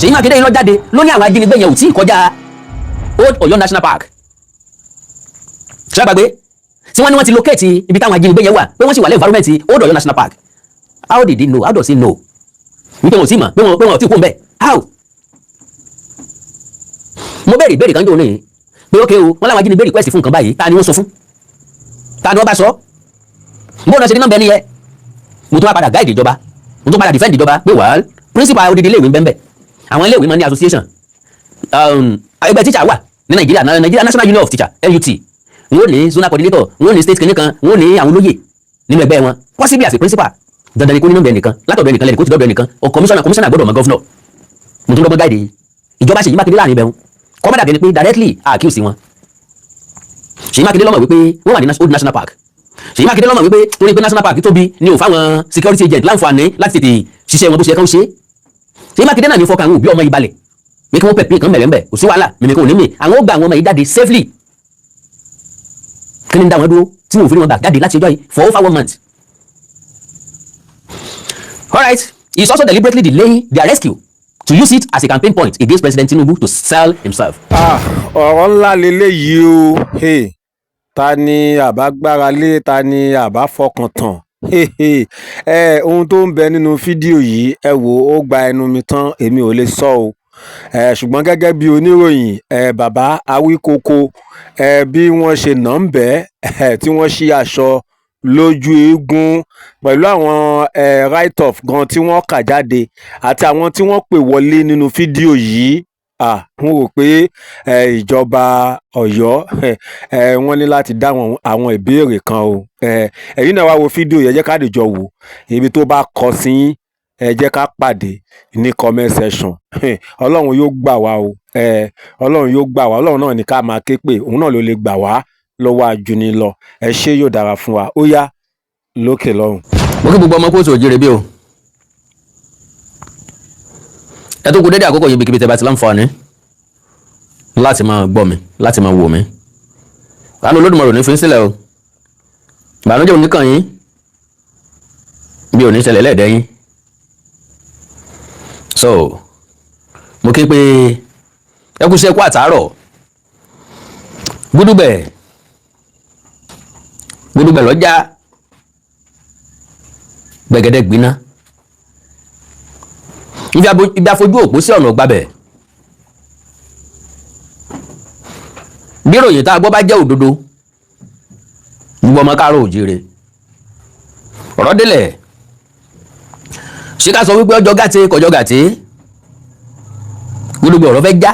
Ṣèyí Mákindé yìí lọ jáde ló ní àwọn ajínigbé yẹn ò tí ì kọjá Old Ọ̀yọ́ National Park. Ṣé tí wọ́n ní wọ́n ti locate ibi táwọn ajínigbé yẹn wà, pé wọ́n sì wà lẹ́ environment Old Ọ̀yọ́ National Park? How did he know? How does he know wípé wọn ò tí mọ̀ pé wọn ò tí kú mbẹ̀? How? Mo béèrè ìbéèrè kan jò ní pé ókè o, wọ́n láwọn ajínigbé request fún nǹkan báyìí. Ta ni wọ́n sọ fún? Ta ni wọ́n bá sọ? Bó náà ṣe ní nọ́mbà ẹni yẹ. Mo tún wá padà guide ìjọba, mo tún padà defend ìjọba pé wàá principal odidi iléèwé ń bẹ́ẹ̀. Àwọn iléèwé máa ní association, ẹgbẹ́ teacher wà ní Nàìjíríà, Nigeria National Union of Teacher, NUT. Wọ́n ní zonal coordinator, wọ́n ní state kìnìún kan, wọ́n ní àwọn olóyè nínú ẹgbẹ́ wọn. Possibly as a principal, dandan ni kó ní nọ́mbà ẹnìkan látọ̀dọ̀ ẹnìkan lẹ́nu kó ti dọ́dọ̀ ẹnìkan o. Commissioner, commissioner gbọ́dọ̀ mọ governor. Mo tún dọ́gbọ́n guide ìjọba Ṣèyí Mákindé láàrin ibẹ̀ wọn, kọ́mọ́dà bíi pé directly accuse wọn. Ṣèyí Mákindé lọ́mọ̀ wípé wọ́n wà ní Old National Park. Ṣèyí Mákindé lọ́mọ̀ wípé torí pé National Park tóbi ni ò fáwọn security agent láǹfààní láti tètè ṣiṣẹ́ wọn bó ṣe yẹ kán ṣe. Ṣèyí Mákindé náà ní fọkàn àwọn òbí ọmọ yìí balẹ̀ pé kí wọ́n pẹ̀ pín nǹkan mẹ̀rẹ̀ ńbẹ̀, kò sí wàhálà, mímí kò ní mì, àwọn ó gba àwọn ọmọ yìí jáde safely. Kí ni ń dá wọn dúró tí wọn ò fi ní wọn gbà jáde láti ọjọ́ yìí for over one month? Alright, he is also deliberately delaying their rescue to use it as a campaign point against President Tinubu to sell himself. Ah, ọ̀rọ̀ ńlá leléyìí o. Hey, ta ni àbá gbára lé? Ta ni àbá fọkàn tán? Ẹ ohun tó ń bẹ nínú fídíò yìí, ẹ wò ó, gba ẹnu mi tán, èmi ò lè sọ o. Ẹ ṣùgbọ́n gẹ́gẹ́ bí oníròyìn, ẹ bàbá Awíkókó, ẹ bí wọ́n ṣe nà ń bẹ́ ẹ tí wọ́n ṣí aṣọ lójú eegun pẹ̀lú àwọn ẹ write off gan tí wọ́n kà jáde àti àwọn tí wọ́n pè wọlé nínú fídíò yìí, ah, n rò pé ìjọba Ọ̀yọ́ wọ́n ní láti dá àwọn ìbéèrè kan o. Ẹ̀yin náà wá wo fídíò yẹn, jẹ́ ká dìjọ wò. Ibi tó bá kọ sí yín, ẹ jẹ́ ká pàdé ní comment section. Ọlọ́run yóò gbà wá o. Ọlọ́run yóò gbà wá. Ọlọ́run náà ní ká máa ké pè, òun náà ló lè gbà wá lọ́wọ́ ajuni lọ. Ẹ ṣé, yóò dára fún wa. Ó yá, lókè lọ́hùn. Mo kí gbogbo ọmọ kóòtù òjìrè bí o. Ẹ tó kú dédé àkókò yìí, ibikíbi tẹ́ bá ti láǹfààní láti máa gbọ́ mi, láti máa wò mí. Àánú Olódùmarè ò ní fi ń sílẹ̀ o. Ìbànújẹ́ ò ní kàn yín, bí ò ní ṣẹlẹ̀ lẹ́ẹ̀dẹ́ yín. So mo kí pé ẹ kú sí, ẹ kú àtàárọ̀. Gúdúgbẹ̀ gúdúgbẹ̀ lọ́jà gbẹ̀gẹ́dẹ́ gbiná, ibi afojú òpó sí ọ̀nà gbabẹ̀. Bí ìròyìn tá a gbọ́ bá jẹ́ òdodo, gbogbo ọmọ káàárọ̀ òjíire, ọ̀rọ̀ délẹ̀. Ṣé ká sọ wípé ọjọ́ gàtí kọjọ́ gàtí? Gbogbo ọ̀rọ̀ fẹ́ já,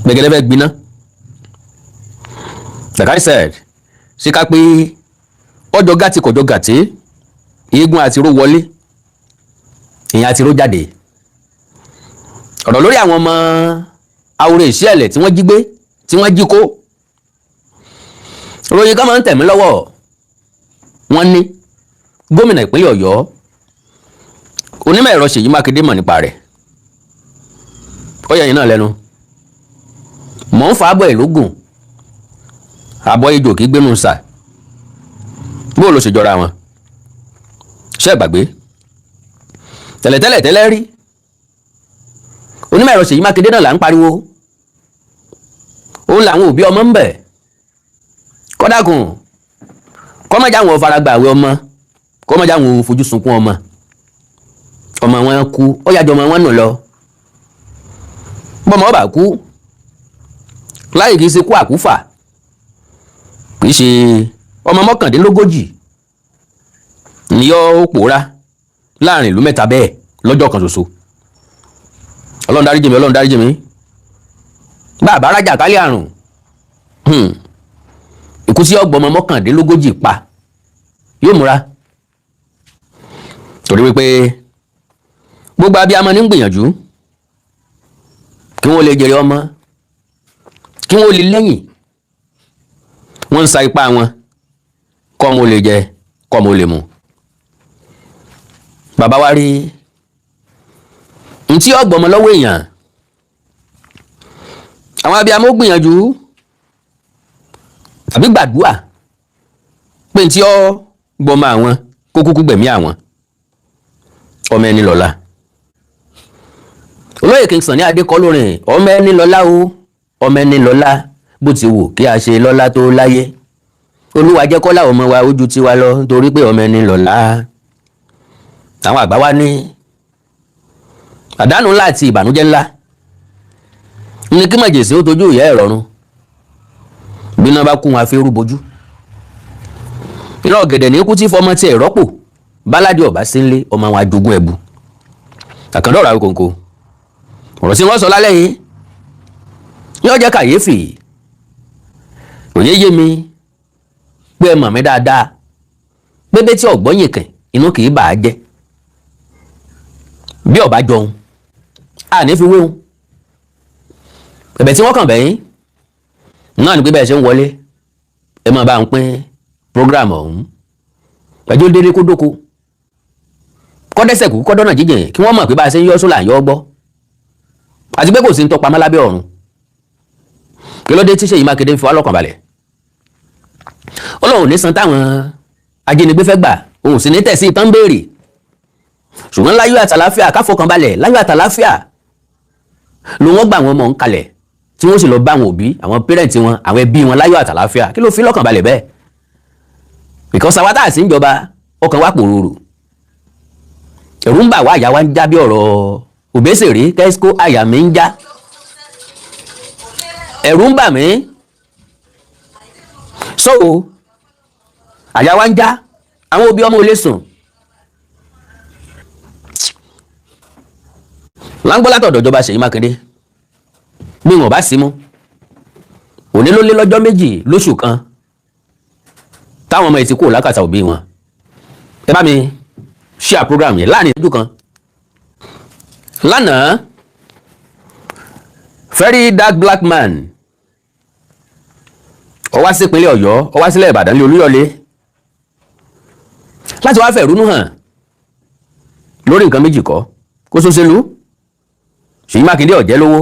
gbẹ̀gẹ́dẹ́ fẹ́ gbiná. Like I said, ṣé ká pé ọjọ́ gàtí kọjọ́ gàtí? Eégún àti ró wọlé, èèyàn àti ró jáde. Ọ̀rọ̀ lórí àwọn ọmọ Àwòrán Ìṣẹ̀lẹ̀ tí wọ́n jí gbé, tí wọ́n jí kó, ròyìn kan máa ń tẹ̀ mí lọ́wọ́. Wọ́n ní gómìnà ìpínlẹ̀ Ọ̀yọ́, onímọ̀ ẹ̀rọ Ṣèyí Mákindé, mọ̀ nípa rẹ̀. Ó yẹ yín náà lẹ́nu. Mọ̀ ń fa àbọ̀ ìlógún àbọ̀ ejò kì í gbénu sà. Bó ló ṣe jọra wọn? Ṣé ẹ gbàgbé tẹ́lẹ̀tẹ́lẹ̀ tẹ́lẹ̀ rí, onímọ̀ ẹ̀rọ Ṣèyí Mákindé náà là ń pariwo, òun làwọn òbí ọmọ ń bẹ̀ kọ́dàkùn kọ́mọ̀jà àwọn faragbà àwẹ̀ ọmọ, kọ́mọ̀jà àwọn fojú sunkún ọmọ. Ọmọ wọn kú, ó yàjọ ọmọ wọn nù lọ. Bọ́mọ ọba kú láyè, kìí ṣe kú àkúfà, kìí ṣe ọmọ 39 ni yóò pòórá láàrin ìlú mẹ́ta bẹ́ẹ̀ lọ́jọ́ kan ṣoṣo. Ọlọ́run dáríjì mi, Ọlọ́run dáríjì mi. Bàbá rájà kálí àrùn, ikú sí ọgbọ̀n ọmọ 39 pa yóò múra, torí wípé gbogbo abiyamọ ní ń gbìyànjú kí wọ́n lè jèrè ọmọ, kí wọ́n lè lẹ́yìn. Wọ́n ń sa ipá wọn kọ́ ọmọ lè jẹ, kọ́ ọmọ lè mu. Bàbá wa rí ntí ọgbọ̀n ọmọ lọ́wọ́ èèyàn. Àwọn abiyamọ gbìyànjú tàbí gbàdúà pé ntí ọ gbọmọ àwọn kó kúkú gbẹ̀mí àwọn ọmọ ẹni lọ́la. Olóyè King Sunny Adé kọ lórin "Ọmọ ẹni lọ́lá o, ọmọ ẹni lọ́lá, bó ti wù kí a ṣe lọ́lá tó láyé, Olúwa jẹ́ kọ́lá ọmọ wa ojú tiwa lọ, nítorí pé ọmọ ẹni lọ́lá." Àwọn àgbà wa ní àdánù ńlá àti ìbànújẹ́ ńlá ní kí màjèsí ó tójú ìyá ẹ̀ rọrùn. Bí iná bá kú wọn, àfi rú bojú. Iná ọ̀gẹ̀dẹ̀ ní kú tí fọmọ tiẹ̀ rọ́pò. Báládì ọ̀bá sí ńlé, ọmọ àwọn ajogún ẹ̀bù. Àkàndá ọ̀rọ̀ Àwíkòǹkò, ọ̀rọ̀ tí wọ́n sọ lálẹ́ yìí yóò jẹ́ kàyéfì. Òye yé mi pé ẹ mọ̀ mí dáadáa, pé bẹ́ẹ̀ tí ọ̀gbọ́n yìí kàn, inú kì í bà á jẹ́. Bí ọ̀bá jọun a ní fi wéhun. Ẹ̀bẹ̀ tí wọ́n kàn bẹ̀yìn náà ni pé bẹ́ẹ̀ ṣe ń wọlé, ẹ máa bá ń pín program ọ̀hún pẹ̀jú délé, kó dóko, kọ́dẹ́sẹ̀ kú, kọ́dọ́nà jíjìn, kí wọ́n mọ̀ pé bá a ṣe ń yọ́ sólà ń yọ́ gbọ́, àti pé kò sí ń tọpamọ́ lábẹ́ ọ̀run. Kí ló dé tí Ṣèyí Mákindé ń fi wá lọ́kàn balẹ̀? Ó lóun ò ní san táwọn ajínigbé fẹ́ gbà, òun sì ní tẹ̀sí ìtàn béèrè, ṣùgbọ́n láyọ̀ àtàláfíà, káfọkànbalẹ̀, láyọ̀ àtàláfíà ló wọ́n gbà wọn mọ̀ ń kalẹ̀, tí wọ́n sì lọ bá àwọn òbí, àwọn parent wọn, àwọn ẹbí wọn láyọ̀ àtàláfíà. Kí ló fi lọ́kàn balẹ̀ bẹ́ẹ̀? Because àwa tá a sì ń jọba, ọkàn wa pòròrò, ẹ̀rù ń bà wá, àyà wa ń já bí ọ̀rọ̀ Òbésèré kẹ́síkó, àyà mi ń já, ẹ̀rù ń bà mí. So àyà wa ń já, àwọn òbí ọmọ ò lè sùn. Láńgbọ́ látọ̀dọ̀ ìjọba Ṣèyí Mákindé, bí wọn bá sí mú òní, ló lé lọ́jọ́ 2 lóṣù kan táwọn ọmọ yìí ti kúrò lákàtà òbí wọn. Ẹ bá mi share program yẹn láàrin ìṣẹ́jú kan. Lánàá, very dark black man ó wá sí ìpínlẹ̀ Ọ̀yọ́, ó wá sílẹ̀ Ìbàdàn ní Olúyọ̀lé láti wá fẹ̀rúnú hàn lórí nǹkan méjì kọ́. Kó sóṣèlú Ṣèyí Mákindé ọ̀jẹ́ lówó,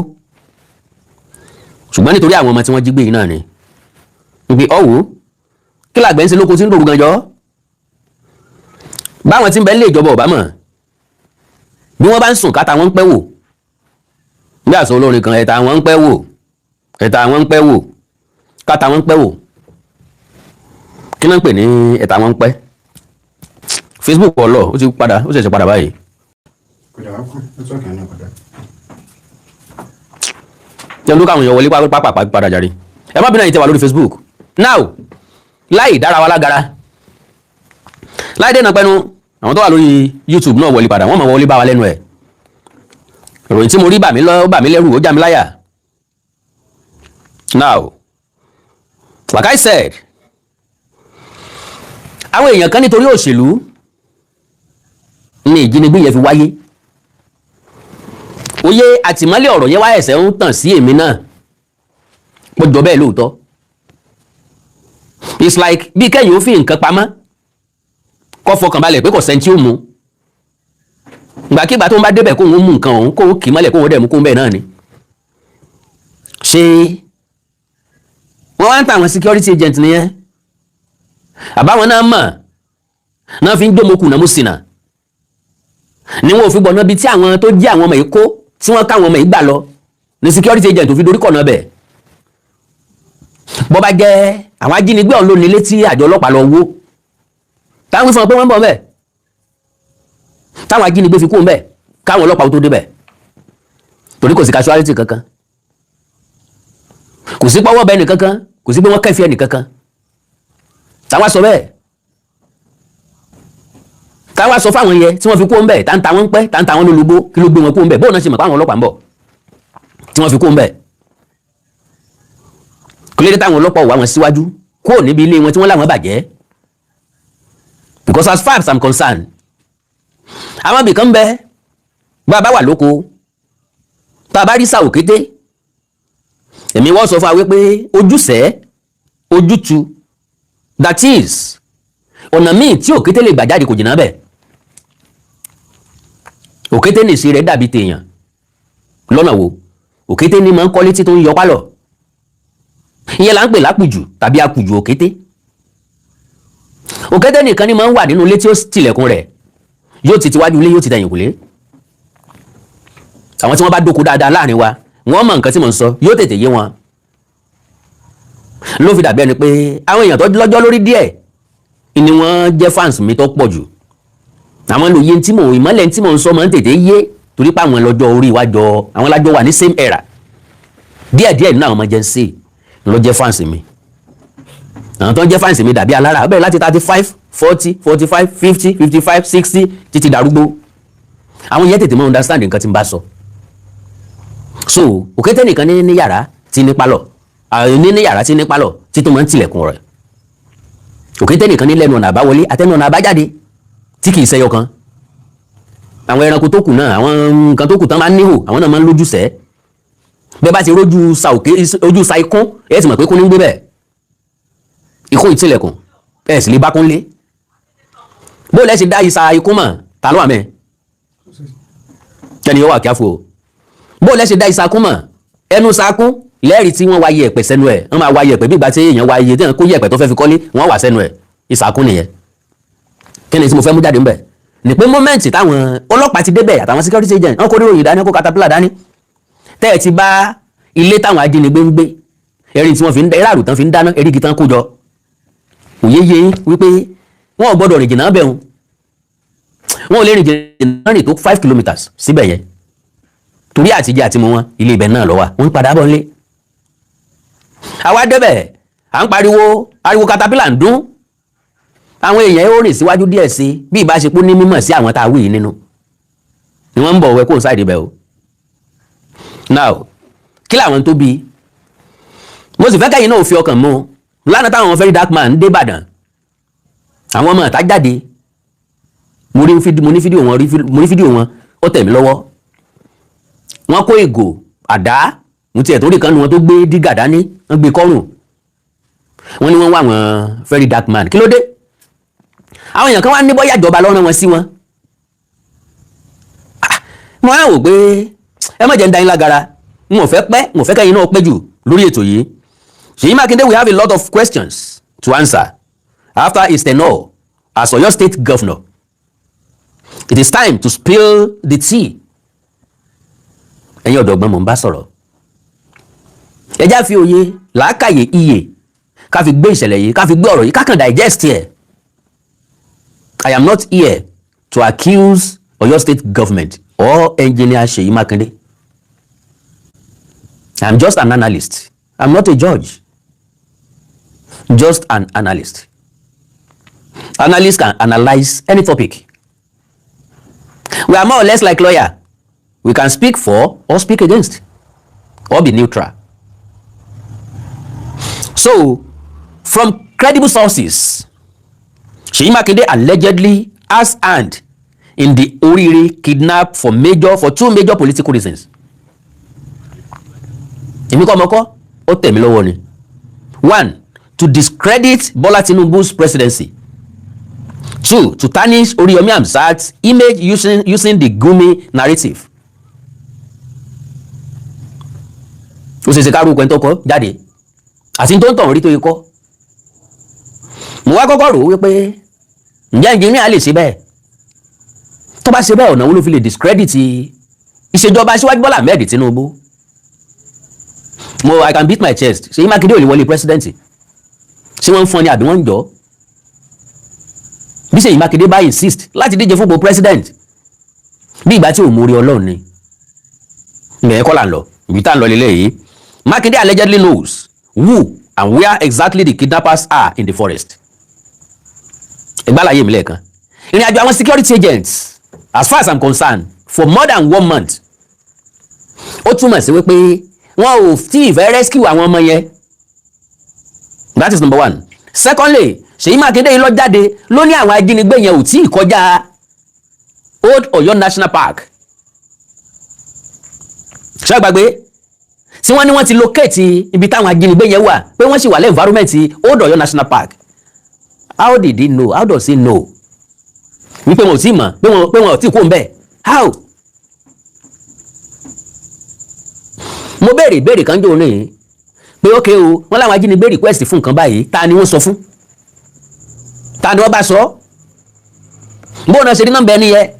ṣùgbọ́n nítorí àwọn ọmọ tí wọ́n jí gbé yìí náà ni wípé ọ̀wọ́ kí làgbẹ́ ń ṣe lóko tí ń dòrú ganjọ́, báwọn tí ń bẹ lé ìjọba ọ̀bá mọ̀ bí wọ́n bá ń sùn káta, wọ́n ń pẹ́ wò bí àṣọ olórin kan, ẹ̀ta wọ́n ń pẹ́ wò, ẹ̀ta wọ́n ń pẹ́ wò, káta wọ́n ń pẹ́ wò. Kí náà ń pè ní ẹ̀ta wọ́n ń pẹ́? Facebook ọlọ, ó ti padà, ó ṣẹ̀ṣẹ̀ padà báyìí. Kò dà wá kú, network yẹn náà kò dà. Jẹun tó káwọn èèyàn wọlé pápá padà jáde. Ẹ má bínú, ẹ̀yin tẹ́ wà lórí Facebook now, láì dára wa lágara, láì dènà pẹ́nu, àwọn tó wà lórí YouTube náà wọlé padà, wọ́n máa wọlé bá wa lẹ́nu ẹ̀. Ìròyìn tí mo rí bà mí lọ, bà mí lẹ́rù, ó já mi láyà. Now, like I said, àwọn èèyàn kan, nítorí òṣèlú ní ìjínigbé yẹn fi wáyé. Òye àtìmọ́lé ọ̀rọ̀ yẹn wá ẹ̀sẹ̀ ń tàn sí èmi náà, mo jọ bẹ́ẹ̀ lóòótọ́. It's like bí kẹ́yìn ó fi nǹkan pamọ́, kó fọkàn balẹ̀ pé kò sẹ́ni tí ó mú. Ìgbàkigbà tó ń bá débẹ̀, kóun ó mú nǹkan òun, kóun kì í mọ́lẹ̀, kóun ó dẹ̀ mú kóun bẹ́ẹ̀ náà ni. Ṣé wọ́n wá ń ta àwọn security agent nìyẹn, àbáwọn náà mọ̀ náà fi ń gbómokù náà mú sínà ni wọn ò fi gbọ̀nà bíi tí àwọn tó jí àwọn ọmọ yìí kó, tí wọ́n káwọn ọmọ yìí gbà lọ, ní security agent ò fi dorí kọ̀nà bẹ̀? Bọ́ bá jẹ́ àwọn ajínigbé ọ̀hún ló ní létí àjọ ọlọ́pàá lọ wó, táwọn wí fún wọn pé wọ́n ń bọ̀ mbẹ̀, táwọn ajínigbé fi kú mbẹ̀ káwọn ọlọ́pàá tó débẹ̀, torí kò sí casualty kankan, kò sí pọ́wọ́ bẹ́ẹ̀ nìkankan, kò sí pé wọ́n kẹ́fì ẹ̀ nìkankan. Táwa sọ bẹ́ẹ̀, táwa sọ fáwọn yẹn tí wọ́n fi kú mbẹ̀, tá ń ta wọ́n pẹ́, tá ń ta wọ́n lólobó, kí ló gbé wọn kú mbẹ̀? Bóun náà ṣe mọ̀ pé àwọn ọlọ́pàá ń bọ̀ tí wọ́n fi kú mbẹ̀? Kí ló dé táwọn ọlọ́pàá wà wọn síwájú kúrò níbi ilé wọn tí wọ́n láwọn bàjẹ́? Because as far as I'm concerned, àwọn ibìkan bẹ, bá a bá wà lóko, tá a bá rí sàwò kété, èmi wọ́n sọ fún wa wípé ojúṣẹ́ ojútu, that is ọ̀nà míì tí òkété lè gbà jáde kò jìnnà bẹ́ẹ̀. Òkété nìṣe rẹ̀ dàbí tèèyàn lọ́nà wo? Òkété ní máa ń kọ́lé tí tó ń yọ pálọ̀. Ìyẹn là ń pè lápùjù tàbí akùjù òkété. Òkété nìkan ni máa ń wà nínú ilé tí ó tilẹ̀kùn rẹ̀, yóò ti tiwájú ilé, yóò ti tẹ̀yìn kùlé. Àwọn tí wọ́n bá dóko dáadáa láàrin wa, wọ́n mọ nǹkan tí mò ń sọ, yóò tètè yé wọn. Ló fi dàbí ẹni pé àwọn èèyàn tó lọ́jọ́ lórí díẹ̀ ni wọ́n jẹ́ fans mi tó pọ̀ jù. Àwọn lòye tí mò ìmọ́lẹ̀ tí mò ń sọ máa ń tètè yé, torí pé àwọn lọ́jọ́ orí iwájọ àwọn lájọ wà ní same era. Díẹ̀díẹ̀ nínú àwọn ọmọ Gen Z ló jẹ́ fans mi. Àwọn tó ń jẹ́ fans mi dàbí alára, ó bẹ̀rẹ̀ láti 35, 40, 45, 50, 55, 60 títí darúgbó. Àwọn yẹn tètè mọ understand nǹkan tí n bá sọ. So òkété nìkan ní yàrá tí ní pálọ̀, ní yàrá tí ní pálọ̀ tí tó máa ń tilẹ̀kùn rẹ̀. Òkété nìkan ní lẹ́nu ọ̀nà àbáwọlé àtẹnu ọ̀nà àbájáde tí kì í ṣẹyọ kan. Àwọn ẹranko tó kù náà, àwọn nǹkan tó kù tán máa ń níhò, àwọn náà máa ń lójú sẹ́. Bẹ́ẹ̀ bá ti rójú sa òkè, ojú sa ikún, ẹ̀ sì mọ̀ pé kún ní gbé bẹ́ẹ̀. Ikún ìtìlẹ̀kùn, ẹ̀ sì lè bá kún lé. Bó lẹ́ ṣe dá ìsa ikún mọ̀, ta ló wà mẹ́ kẹ́ni yóò wà kíáfò o. Bó lẹ́ ṣe dá ìsa kún mọ̀, ẹnu sakún lẹ́rìí tí wọ́n wá yẹ̀pẹ̀ sẹ́nu ẹ̀. Wọ́n máa wá yẹ̀pẹ̀ bí ìgbà tí èèyàn wá iye tí wọ́n kó yẹ̀pẹ̀ tó fẹ́ fi kọ́lé, wọ́n wà sẹ́nu ẹ̀. Ìsàkún nìyẹn. Kí ni tí mo fẹ́ mú jáde ńbẹ̀ ní pé moment táwọn ọlọ́pàá ti débẹ̀ àtàwọn security agent, wọ́n kó ríròyìn dání, kó caterpillar dání, tẹ́ ẹ ti bá ilé táwọn ajínigbé ń gbé, erin tí wọ́n fi ń ẹ̀rọ tán fi ń dáná, erigi tán kó jọ, òye yé wípé wọn ò gbọ́dọ̀ rìn jìnnà bẹ̀. Wọn ò lè rìn jìnnà, rìn tó 5 kilometres síbẹ̀ yẹn, torí àtijọ́ àti mu wọn, ilé ibẹ̀ náà lọ wà, wọ́n ń padà bọ̀ nílé. Àwa débẹ̀, à ń pariwo, ariwo caterpillar ń dún. Àwọn èèyàn ó rìn síwájú díẹ̀ sí bí ìbáṣepọ̀ ní mímọ̀ sí àwọn tá a wí yìí nínú ni wọ́n ń bọ̀ wẹ́ kó ń sáìdì bẹ̀ o. Now, kí làwọn tó bí mo sì fẹ́ kẹ́yìn náà fi ọkàn mú lánàá táwọn Very Dark Man dé Ìbàdàn, àwọn ọmọ ìta jáde. Mo ní fídíò wọn, mo ní fídíò wọn, ó tẹ̀ mí lọ́wọ́. Wọ́n kó ìgò, àdá, mo tiẹ̀ tó rí kan nu wọn tó gbé dígà dání, wọ́n gbé kọ́rùn. Wọ́n ní wọ́n wá àwọn Very Dark Man. Kí ló dé? Àwọn èèyàn kan wá ní bóyá ìjọba ló rán wọn sí wọn. Mo á wò pé ẹ má jẹ́ ń da yín lágara. N ò fẹ́ pẹ́, n ò fẹ́ kẹ́yìn náà pẹ́ jù lórí ètò yìí. Ṣèyí Mákindé will have a lot of questions to answer after his tenure as Oyo State Governor. It is time to spill the tea. Ẹ̀yin ọ̀dọ́gbọ́n, mò ń bá sọ̀rọ̀. Ẹ já fi òye, làákàyè, iyè ká fi gbé ìṣẹ̀lẹ̀ yìí, ká fi gbé ọ̀rọ̀ yìí, ká kàn digest ẹ̀. I am not here to accuse Oyo State Government or Engineer Seyi Makinde. I am just an analyst. I'm not a judge. Just an analyst. Analyst can analyze any topic. We are more or less like lawyer. We can speak for or speak against or be neutral. So, from credible sources, Seyi Makinde allegedly has hand in the Orire kidnap for two major political reasons. Èmi kọ́ ọmọ kọ́, ó tẹ̀ mí lọ́wọ́ ni. One, to discredit Bola Tinubu's presidency. Two, to tarnish Oriyomi Hamzat's image using the Gumi narrative. Ó ṣe ṣe ká rúkọ ẹni tó kọ jáde àti tó ń tàn rí tó yẹ kọ́. Mo wá kọ́kọ́ rò ó wípé, ǹjẹ́ engineer lè ṣe bẹ́ẹ̀? Tó bá ṣe bẹ́ẹ̀, ọ̀nà wo ló fi lè discredit ìṣèjọba Aṣíwájú Bọ́lá Ahmed Tinubu? Mo I can beat my chest, Ṣèyí Mákindé ò lè wọlé president. Ṣé wọ́n ń fọ́n ni àbí wọ́n ń jọ́? Bí Ṣèyí Mákindé bá insist láti díje fún ipò president, bí ìgbà tí ò mórí Ọlọ́run ni. Ìbẹ̀yẹn kọ́ là ń lọ, ibi tá à ń lọ lélẹ̀ yìí. Mákindé allegedly knows who and where exactly the kidnappers are in the forest. Ìgbàláyé mi lẹ́ẹ̀kan, ìrìn àjò àwọn security agents, as far as I'm concerned, for more than one month, ó túmọ̀ sí wípé wọn ò tí ì fẹ́ rescue àwọn ọmọ yẹn. That is number one. Secondly, Ṣèyí Mákindé yìí lọ jáde ló ní àwọn ajínigbé yẹn ò tí ì kọjá Old Ọ̀yọ́ National Park. Ṣé gbàgbé tí wọ́n ní wọ́n ti locate ibi táwọn ajínigbé yẹn wà, pé wọ́n sì wà lẹ́ environment Old Ọ̀yọ́ National Park? How did he know? How does he know wípé wọn ò tí ì mọ̀ pé wọn ò tí ì kó ń bẹ̀? How? Mo béèrè ìbéèrè kan jò ní pé ókè o, wọ́n láwọn ajínigbé request fún nǹkan báyìí. Ta ni wọ́n sọ fún? Ta ni wọ́n bá sọ? Bóun náà ṣe rí nọ́mbà ẹni yẹ.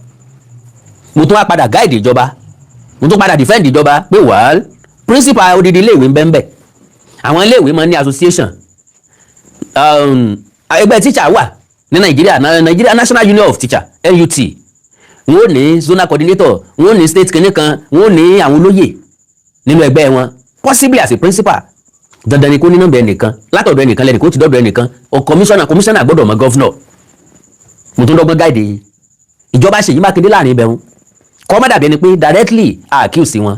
Mo tún wá padà guide ìjọba. Mo tún padà defend ìjọba pé, well, principal odidi iléèwé ń bẹ́ẹ̀ bẹ́ẹ̀. Àwọn iléèwé máa ń ní association, ẹgbẹ́ teacher wà ní Nàìjíríà, Nigeria National Union of Teacher, NUT. Wọ́n ò ní zonal coordinator, wọ́n ò ní state kìnìún kan, wọ́n ò ní àwọn olóyè nínú ẹgbẹ́ wọn. Possibly as a principal, dandan ni kó ní nọ́mbà ẹnìkan látọ̀dọ̀ ẹnìkan, lẹ́nìkan ó ti dọ́dọ̀ ẹnìkan o, commissioner, commissioner gbọ́dọ̀ mọ governor. Mo tún dọ́gbọ́n guide ìjọba Ṣèyí Mákindé láàrin ibẹ̀ wọn, kọ́ má dàbí ẹni pé directly accuse wọn.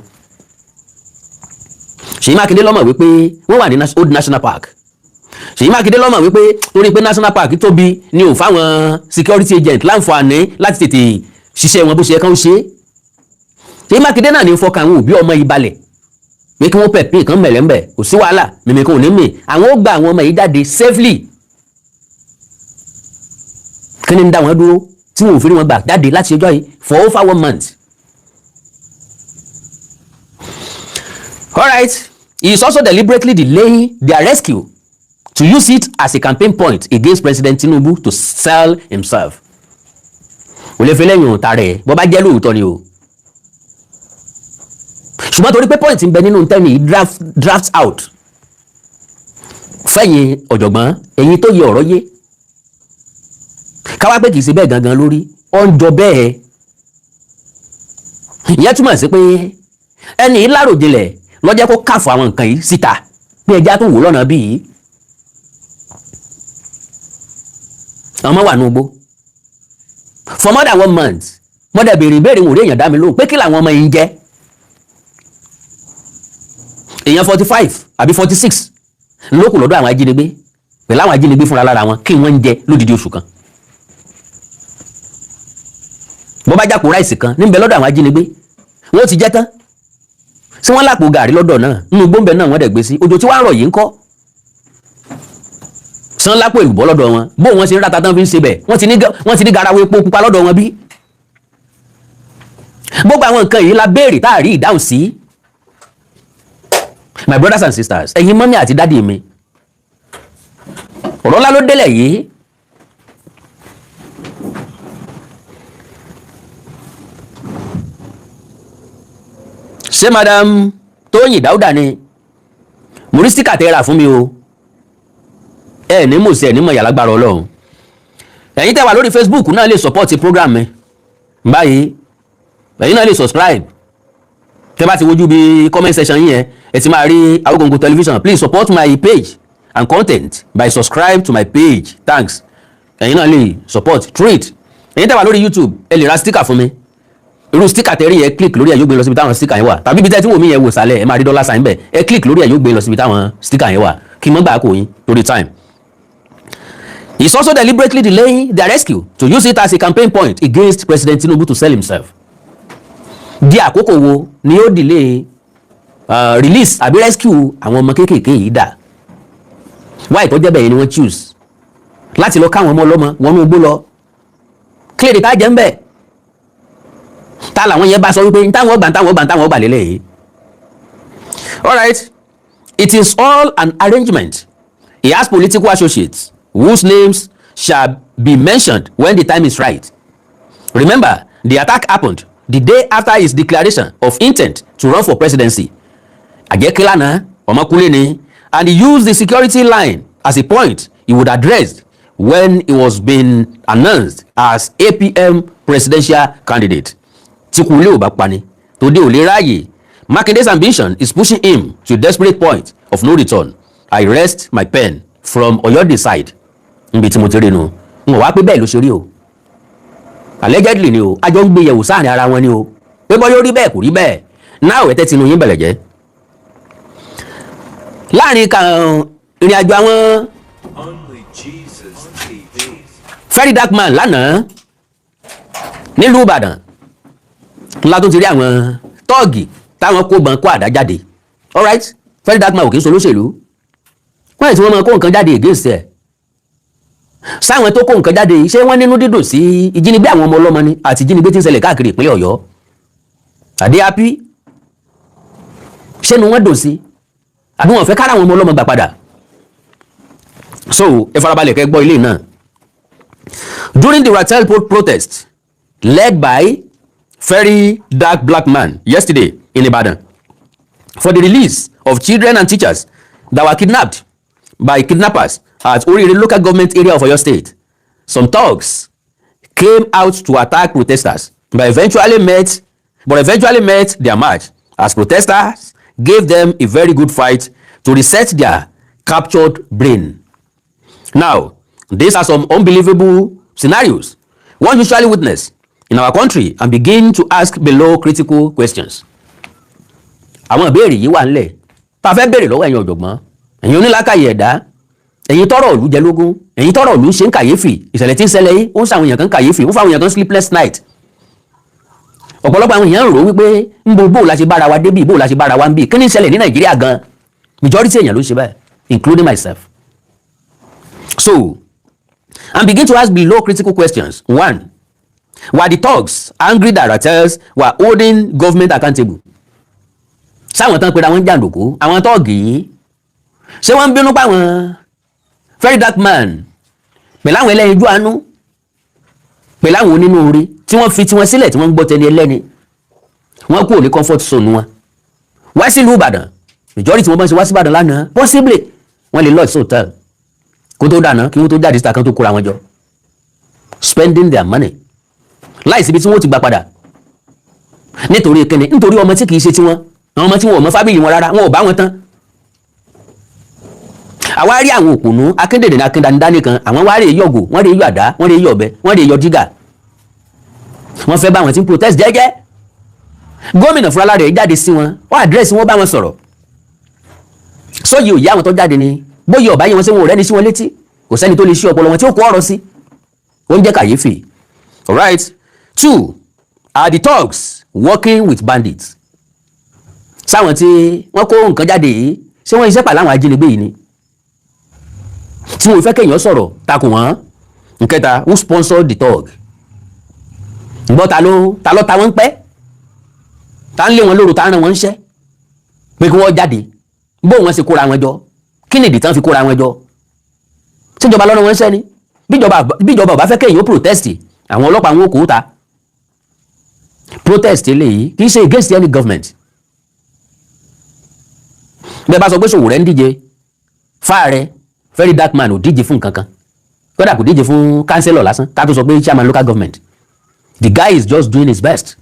Ṣèyí Mákindé lọ́mọ̀ wípé wọ́n wà ní Old National Park. Ṣèyí Mákindé lọ́mọ̀ wípé torí pé National Park tóbi ni ò fáwọn security agent láǹfààní láti tètè ṣiṣẹ́ wọn bó ṣe yẹ kán ṣe. Ṣèyí Mákindé náà ní fọkàn àwọn òbí ọmọ yìí balẹ̀ pé kí wọ́n pẹ̀ pín nǹkan mẹ̀lẹ́mbẹ̀, kò sí wàhálà, mímí kan ò ní mì, àwọn ó gba àwọn ọmọ yìí jáde safely. Kí ni ń dá wọn dúró tí wọn ò fi rí wọn gbà jáde láti ọjọ́ yìí for over one month? Alright, he is also deliberately delaying their rescue to use it as a campaign point against President Tinubu to sell himself. Kò lè fi lẹ́yìn òun tarẹ̀ bọ́ bá jẹ́ lóòótọ́ ni o, ṣùgbọ́n torí pé point ń bẹ nínú tẹ́ni yìí draft out fẹ̀yìn ọ̀jọ̀gbọ́n, ẹ̀yin tó yẹ ọ̀rọ̀ yé, káwá pé kì í ṣe bẹ́ẹ̀ gangan lórí, ó ń jọ bẹ́ẹ̀. Ìyẹn túmọ̀ sí pé ẹni yìí láròjinlẹ̀ lọ́jọ́ kó káfọ́ àwọn nǹkan yìí síta pé ẹja tó wò lọ́nà bíi ọmọ wà ní ugbó for more than one month. Mo dẹ̀ béèrè ìbéèrè, wò rí èèyàn dá mi lóhùn pé kí làwọn ọmọ yìí ń jẹ́. Èèyàn 45 àbí 46 ló kù lọ́dọ̀ àwọn ajínigbé pẹ̀lú àwọn ajínigbé fúnra lára wọn, kí wọ́n ń jẹ lódìdí oṣù kan? Bó bá jápò rice kan níbẹ̀ lọ́dọ̀ àwọn ajínigbé, wọ́n ti jẹ́ tán. Sí wọ́n lápò gàrí lọ́dọ̀ náà nínú gbóǹbẹ̀ náà wọ́n dẹ̀ gbé sí òjò tí wàá rọ̀ yìí ń kọ́ sán lápò èlùbọ́ lọ́dọ̀ wọn, bó wọ́n ṣe ń ráta tán fi ń ṣe bẹ̀, wọ́n ti ní garawo epo pupa lọ́dọ̀ wọn bí. Gbogbo àwọn nǹkan yìí la béèrè tá a rí ìdáhùn sí. My brothers and sisters, ẹ̀yin mummy àti daddy mi, ọ̀rọ̀ ńlá ló délẹ̀ yìí. Ṣé Madam Tóyìn Dáúdà ni mo rí sticker tẹ́ rà fún mi o? Ẹ ní mò sí, ẹ ní mọ̀ yàrá gbára Ọlọ́run. Ẹ̀yin tẹ́ wà lórí Facebook náà lè support program mi báyìí. Ẹ̀yin náà lè subscribe. Tẹ́ bá ti wojú bí comment section yín yẹn, ẹ ti máa rí Awikonko Television. Please support my page and content by subscribe to my page, thanks. Ẹ̀yin náà lè support through it. Ẹ̀yin tẹ́ wà lórí YouTube, ẹ lè ra sticker fún mi. Irú sticker tẹ́ rí yẹn, click lórí ẹ̀, yóò gbé lọ síbi táwọn sticker yẹn wà. Tàbí ibi tẹ́ tí wò mí yẹn, wò sálẹ̀, ẹ máa rí dollar sign bẹ́ẹ̀. Ẹ click lórí ẹ̀, yóò gbé lọ síbi táwọn sticker yẹn wà. Kí n mọ́ gbà kó yín torí time. He is also deliberately delaying their rescue to use it as a campaign point against President Tinubu to sell himself. Di àkókò wo ni ó delay release àbí rescue àwọn ọmọ kéékèèké yìí dà? Why tó jẹ́ bẹ́ẹ̀ ni wọ́n choose láti lọ káwọn ọmọ ọlọ́mọ wọnú igbó lọ? Kílèdè tá a jẹ́ ń bẹ̀, ta làwọn yẹn bá sọ wípé ntáwọn ọgbà, ntáwọn ọgbà, ntáwọn ọgbà lélẹ̀ yìí? Alright, it is all an arrangement. He has political associates whose names shall be mentioned when the time is right. Remember, the attack happened the day after his declaration of intent to run for presidency. Àjẹkílànà ọmọkùnrin ni, and he used the security line as a point he would address when he was being announced as APM presidential candidate. Tí kú ilé ò bá pani, tòde ò lè ráàyè. Makinde's ambition is pushing him to a desperate point of no return. I rest my pen from Oyo side. Níbi tí mo ti rí nu, n ò wá pé bẹ́ẹ̀ ló ṣe rí o. Allegedly ni o, àjọ ń gbé yẹ̀wò sáàrin ara wọn ni o, pé bọ́ yóò rí bẹ́ẹ̀, kò rí bẹ́ẹ̀ náà. Ẹ̀ tẹ́ tinú yín bẹ̀rẹ̀ jẹ́ láàrin kan ìrìn àjò àwọn Only Jesus TV. Very Dark Man lánàá nílùú Ìbàdàn ńlá tó ti rí àwọn tọ́ọ̀gì táwọn kó bọn kó àdá jáde. Alright, Very Dark Man ò kì í ṣe olóṣèlú. Wọ́n yìí tí wọ́n máa kó nǹkan jáde against ẹ̀, sáwọn tó kó nǹkan jáde, ṣé wọ́n nínú dídùn sí ìjínigbé àwọn ọmọ ọlọ́mọ ni àti ìjínigbé tí ń ṣẹlẹ̀ káàkiri ìpínlẹ̀ Ọ̀yọ́? Àdé happy, ṣé nu wọ́n dùn sí àbí wọ́n fẹ́ kára àwọn ọmọ ọlọ́mọ gbà padà? So ẹ farabalẹ̀ kẹ́ gbọ́ ilé náà. During the Ratel protest led by Very Dark Black Man yesterday in Ibadan for the release of children and teachers that were kidnapped by kidnappers at Orire Local Government Area of Oyo State. Some thugs came out to attack protesters but eventually met their match as protesters gave them a very good fight to reset their captured brain. Now, these are some unbelievable scenarios one usually witness in our country and begin to ask below critical questions. Àwọn ìbéèrè yìí wà ńlẹ̀ tá a fẹ́ béèrè lọ́wọ́ ẹ̀yin ọ̀jọ̀gbọ́n, ẹ̀yin onílàkàyè ẹ̀dá, ẹ̀yin tọ́rọ̀ ìlú jẹ lógún, ẹ̀yin tọ́rọ̀ ìlú ṣe ń kàyéfì. Ìṣẹ̀lẹ̀ tí ń ṣẹlẹ̀ yìí, ó ń ṣàwọn èèyàn kan kàyéfì, ó ń fáwọn èèyàn kan sleepless night. Ọ̀pọ̀lọpọ̀ àwọn èèyàn ń rò ó wípé ń bo bó la ṣe bára wa débì, bó la ṣe bára wa ń bì, kí ni ń ṣẹlẹ̀ ní Nàìjíríà gan? Majority èèyàn ló ń ṣe báyìí, including myself. So, and begin to ask below critical questions. One, were the thugs angry that ratels were holding government accountable? Sáwọn tán pera wọn jàǹdùkú, àwọn tọ́ọ̀gì yìí, ṣé wọ́n ń bínú pa àwọn Very Dark Man pẹ̀lú àwọn ẹlẹ́yinjú àánú, pẹ̀lú àwọn onínúure tí wọ́n fi tiwọn sílẹ̀, tí wọ́n ń gbọ́ tẹni ẹlẹ́ni, wọ́n kúrò ní comfort zone wọn wá sílùú Ìbàdàn? Majority wọn bá ń ṣe wá sí Ìbàdàn lánàá, possibly wọ́n lè lodge hotel kó tó dáná, kí wọ́n tó jáde síta, kan tó kóra wọn jọ, spending their money láì síbi tí wọ́n ti gbà padà. Nítorí kíni? Nítorí ọmọ tí kì í ṣe tiwọn, àwọn ọmọ tí wọn ò mọ family wọn rárá, wọn ò bá wọn tán. Àwa rí àwọn òpònú akédèdè ní akíndánidání kan, àwọn wá rí yọ̀gò, wọ́n rí yọ àdá, wọ́n rí yọ ọ̀bẹ, wọ́n rí yọ dígà, wọ́n fẹ́ bá wọn tí ń protest jẹ́jẹ́. Gómìnà fúnra rẹ̀ jáde sí wọn, wọ́n address wọn, bá wọn sọ̀rọ̀. Sóyè òye àwọn tó jáde ni bóyá ọ̀bá yẹn wọn ṣé wọn ò rẹ́ni sí wọn létí, kò sẹ́ni tó lè ṣí ọpọlọ wọn tí ó kó ọ̀rọ̀ sí. Ó ń jẹ́ kàyéfì. Alright, two, are the thugs working with bandits? Sáwọn tí wọ́n kó nǹkan jáde yìí, ṣé wọ́n iṣẹ́ pàlà àwọn ajínigbé yìí ni tí wọ́n fẹ́ kéèyàn sọ̀rọ̀ takò wọ́n? Nkẹta, who sponsored the thug? Gbọ́, ta ló ta wọ́n pẹ́, ta ń lé wọn lóru, ta ń rán wọn ń ṣẹ́ pé kí wọ́n jáde? Bó wọn ṣe kóra wọn jọ, kí nìdí tán fi kóra wọn jọ? Síjọba lọ́rọ̀ wọn ń ṣẹ́ ni? Bíjọba ò bá fẹ́ kéèyàn ó protest, àwọn ọlọ́pàá wọn ò kó ta. Protest eléyìí kì í ṣe against any government. Bẹ́ẹ̀ bá sọ pé Sowore ń díje fáàrẹ, Very Dark Man ò díje fún nǹkan kan, kódà kò díje fún councillor lásán, ká tó sọ pé chairman local government. The guy is just doing his best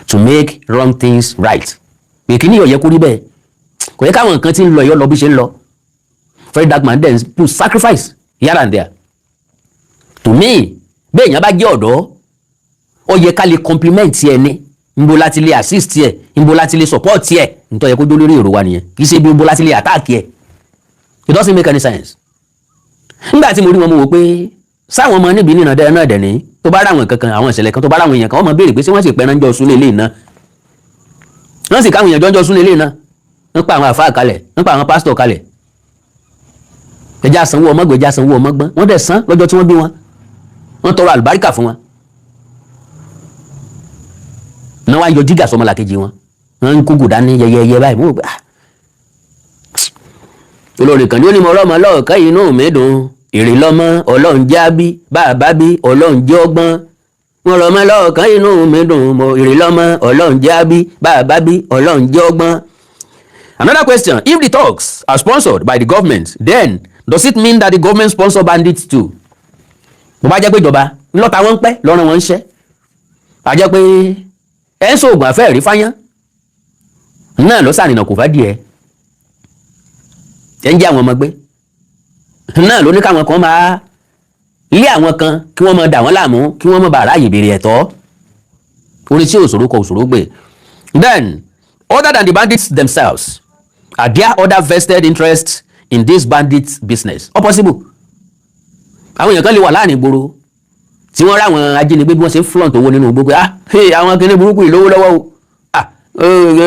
to make wrong things right. Ìkíní ò yẹ kó rí bẹ́ẹ̀, kò yẹ káwọn nǹkan tí ń lọ yọ lọ bí ṣe ń lọ. Very Dark Man then put sacrifice here and there. To me, bẹ́ẹ̀ èèyàn bá jẹ́ ọ̀dọ́, ó yẹ ká lè compliment ẹ ní nbo láti lè assist ẹ, nbo láti lè support ẹ. Nítorí yẹ kó jó lórí èrò wa nìyẹn, kì í ṣe bí nbo láti lè attack ẹ. It doesn't make any sense. Nígbà tí mo rí wọn, mo wò pé sáwọn ọmọ níbi nínú dẹ náà dẹ̀ ní tó bá ráwọn kankan, àwọn ìṣẹ̀lẹ̀ kan tó bá ráwọn èèyàn kan, wọ́n máa béèrè pé ṣé wọ́n sì pẹ́ran jọ sún lélẹ́yìn náà? Wọ́n sì káwọn èèyàn jọjọ sún lélẹ́yìn náà, wọ́n pa àwọn àfáà kalẹ̀, wọ́n pa àwọn pásítọ̀ kalẹ̀. Ẹja sanwó ọmọgbẹ́, ẹja sanwó ọmọgbọ́n, wọ́n dẹ̀ san lọ́jọ́ tí wọ́n bí wọn, wọ́n tọrọ àlùbáríkà fún wọn náà, wá yọ jígà sọmọlàkejì wọn, wọ́n ń kúgù dání yẹyẹyẹ báyìí. Mo rò pé, ah, olórí kan ní ó ní mo rọ́mọ lọ́ọ̀kan, inú mi dùn, èrè lọ́mọ ọlọ́run jẹ́ bí bàbá bí ọlọ́run jẹ́ ọgbọ́n. Mo rọ́mọ lọ́ọ̀kan, inú mi dùn, mo èrè lọ́mọ ọlọ́run jẹ́ bí bàbá bí ọlọ́run jẹ́ ọgbọ́n. Another question: if the thugs are sponsored by the government, then does it mean that the government sponsor bandits too? Bó bá jẹ́ pé ìjọba ńlọ́ta wọn ń pẹ́ lọ́rùn wọn ń ṣẹ́, a jẹ́ pé ẹ̀ ń sóògùn àfẹ́ rí fáyán náà ló sàrìnà kò fẹ́ díẹ̀, ẹ̀ ń jẹ́ àwọn ọmọ gbé náà ló ní káwọn kan máa lé àwọn kan, kí wọ́n máa dà wọ́n láàmú, kí wọ́n má bàa ráàyè béèrè ẹ̀tọ́. Orin tí òṣòro kọ òṣòro gbé. Then, other than the bandits themselves, are there other vested interests in this bandit business? Ó possible àwọn èèyàn kan lè wà láàrin ìgboro tí wọ́n ráwọn ajínigbé bí wọ́n ṣe ń flaunt owó nínú gbogbo. Ah hey, àwọn kìnìún burúkú yìí lówó lọ́wọ́ o. Ah,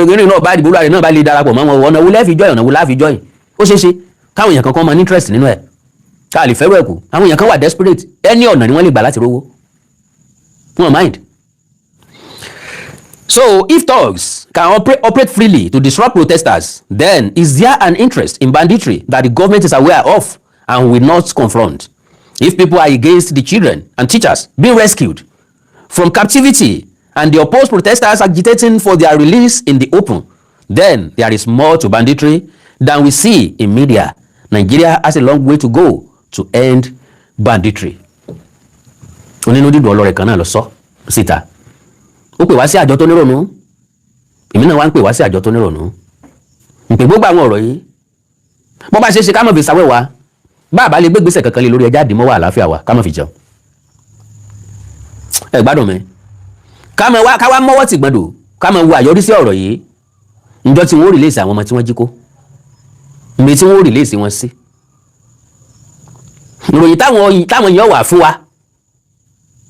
kìnìún náà bá ìdìbò rẹ̀ náà bá lè darapọ̀ mọ́ wọn, ọ̀nà wo lẹ́ẹ̀fi join, ọ̀nà wo láàfi join? Ó ṣeé ṣe káwọn èèyàn kankan máa ní interest nínú ẹ̀, ká lè fẹ́rù ẹ̀kú. Àwọn èèyàn kan wà desperate, any ọ̀nà ni wọ́n lè gbà láti rówó, wọn mind. So if thugs can operate freely to disrupt protesters, then is there an interest in banditry that the government is aware of and will not confront? If people are against the children and teachers being rescued from captivity and they oppose protesters agitating for their release in the open, then there is more to banditry than we see in media. Nigeria has a long way to go to end banditry. Onínú dídùn ọlọ́rẹ̀ kan náà lọ sọ síta. Ó pè wá sí àjọ tó nírònú. Èmi náà wá ń pè wá sí àjọ tó nírònú. Ń pè gbogbo àwọn ọ̀rọ̀ yìí. Bó bá ṣe é ṣe, ká má fi sáwẹ́ wa. Bá a bá lè gbégbèsè kankan lé lórí ẹja àdìmọ́wọ́ àlàáfíà wa, ká má fi jẹun. Ẹ gbádùn mi, ká máa wá, ká wá mọ́wọ́ tì gbọ́dọ̀, ká máa wo àyọrísí ọ̀rọ̀ yìí. Njọ́ tí wọ́n ó release àwọn ọmọ tí wọ́n jí kó, ibi tí wọ́n ó release wọn sí, ìròyìn táwọn èèyàn wà fún wa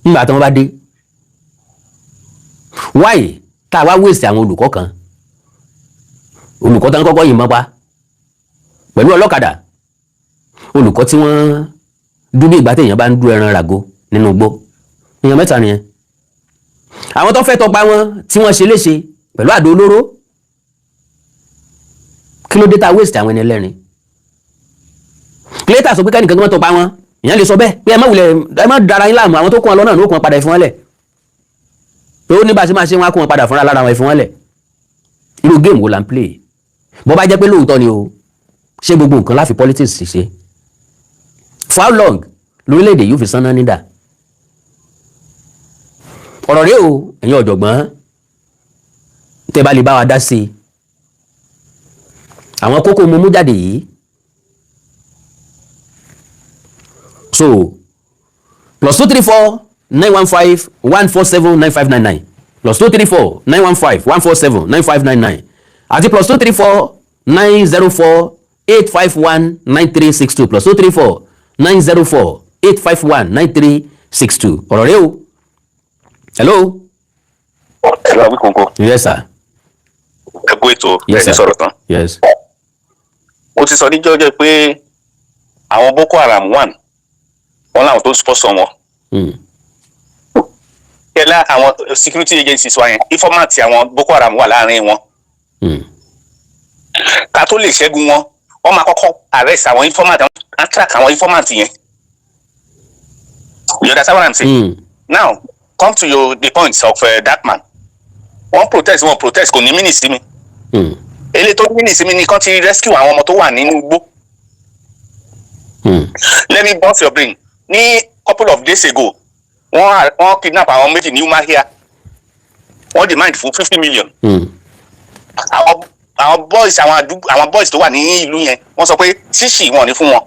nígbà tí wọ́n bá dé. Wáyé tá a wá wéèsì àwọn olùkọ́ kan, olùkọ́ tán kọ́kọ́ yìnbọn pa pẹ̀lú ọlọ́kadà, olùkọ́ tí wọ́n dún bí ìgbà téèyàn bá ń dú ẹran ràgó nínú igbó, èèyàn mẹ́ta nìyẹn. Àwọn tó fẹ́ tọpa wọn tí wọ́n ṣe léṣe pẹ̀lú àdó olóró, kí ló dé tá a waste àwọn ẹni ẹlẹ́rìn? Clayton sọ pé kẹ́nìkan kí wọ́n tọpa wọn. Ìyẹn lè sọ bẹ́ẹ̀ pé ẹ má wulẹ̀, ẹ má dara yín láàmú, àwọn tó kún wọn lọ́nà ló kún wọn padà, ìfún wọn lẹ̀, pé ó ní bá a ṣe máa ṣe, wọn á kún wọn padà fúnra lára wọn, ìfún wọn lẹ̀. Irú game wo la ń play? Bó bá jẹ́ pé lóòótọ́ ni o, ṣé gbogbo nǹkan láfi politics ṣe? For how long lórílẹ̀‐èdè yóò fi sanná nídà? Ọ̀rọ̀ rèé o. Ẹ̀yin ọ̀jọ̀gbọ́n, tẹ́ bá lè bá wa dá sí i, àwọn kókó mo mú jáde yìí. So +234 915 147 9599, +234 915 147 9599 àti +234 904 851 9362, +234 904 851 9362. Ọ̀rọ̀ rèé o. Hello. Hello, Awikonko. Yes, sir. Ẹ kú ètò. Yes, ẹ sir. ti sọ̀rọ̀ tán. Yes. Mo ti sọ ní jọ́jọ́ pé àwọn Boko Haram one, wọn làwọn tó ń sponsor wọn. Kẹlá àwọn security agencies wa yẹn, informant àwọn Boko Haram wà láàrin wọn. Ká tó lè ṣẹ́gun wọn, wọ́n máa kọ́kọ́ arrest àwọn informant, àwọn track àwọn informant yẹn. You understand what I'm saying? Mm. Now come to the point of that man. Wọ́n protest, wọ́n protest, kò ní meaning sí mi. Eléyìí tó ní meaning sí mi ni kán ti rescue àwọn ọmọ tó wà nínú igbó. Let me burst your brain. Ní couple of days ago, wọ́n kidnap àwọn méjì ní Umuahia. Wọ́n demand fún 50 million. Àwọn boys, àwọn àdúgbò, àwọn boys tó wà ní ìlú yẹn, wọ́n sọ pé ṣíṣì wọn ò ní fún wọn.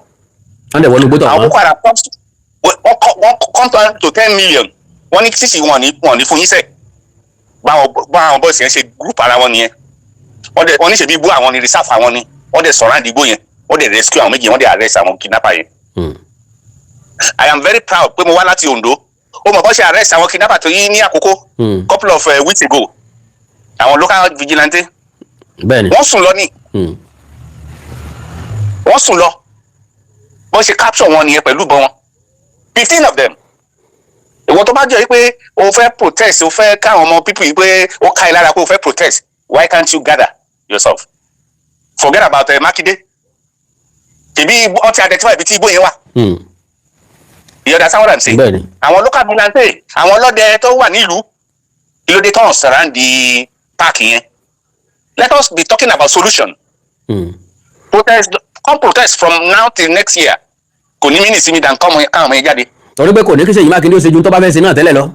Wọ́n dẹ̀ wọnú gbọ́dọ̀ Àwọn wọn. Boko Haram wọ́n come down to 10 million. Wọ́n ní ṣíṣì wọn ò ní fún yín sẹ̀. Báwọn boys yẹn ṣe group ara wọn nìyẹn. Wọ́n dẹ̀ wọ́n ní ṣèbí igbó àwọn ni, reserve àwọn ni. Wọ́n dẹ̀ surround igbó yẹn, wọ́n dẹ̀ rescue àwọn méjì, wọ́n dẹ̀ arrest àwọn kidnapper yẹn. I am very proud pé mo wá láti Ondo. Ó mọ̀ bọ́ ṣe arrest àwọn kidnapper tó yí ní àkókò couple of weeks ago, àwọn local vigilante. Bẹ́ẹ̀ni. Wọ́n sùn lọ ní wọ́n sùn lọ. Bọ́n ṣe capture wọn nìyẹn pẹ̀lú ìbọn wọn, 15 of them. Ìwọ tó bá jẹ́ pé o fẹ́ protest, o fẹ́ káwọn ọmọ people yìí pé ó ká ẹ lára pé o fẹ́ protest, why can't you gather yourself? Forget about Makinde. Tèmi, wọ́n ti identify ibi tí igbó yẹn wà. You understand what I'm saying? Bẹ́ẹ̀ni. Àwọn local vigilante, àwọn ọlọ́dẹ tó wà nílùú, kí ló dé tó ń surround the park yẹn? Let us be talking about solution. Protest, come protest from now till next year, kò ní meaning sí mi than káwọn ọmọ yẹn jáde. Torí pé kò ní kí Ṣèyí Mákindé ó ṣe ju tó bá fẹ́ ṣe náà tẹ́lẹ̀ lọ.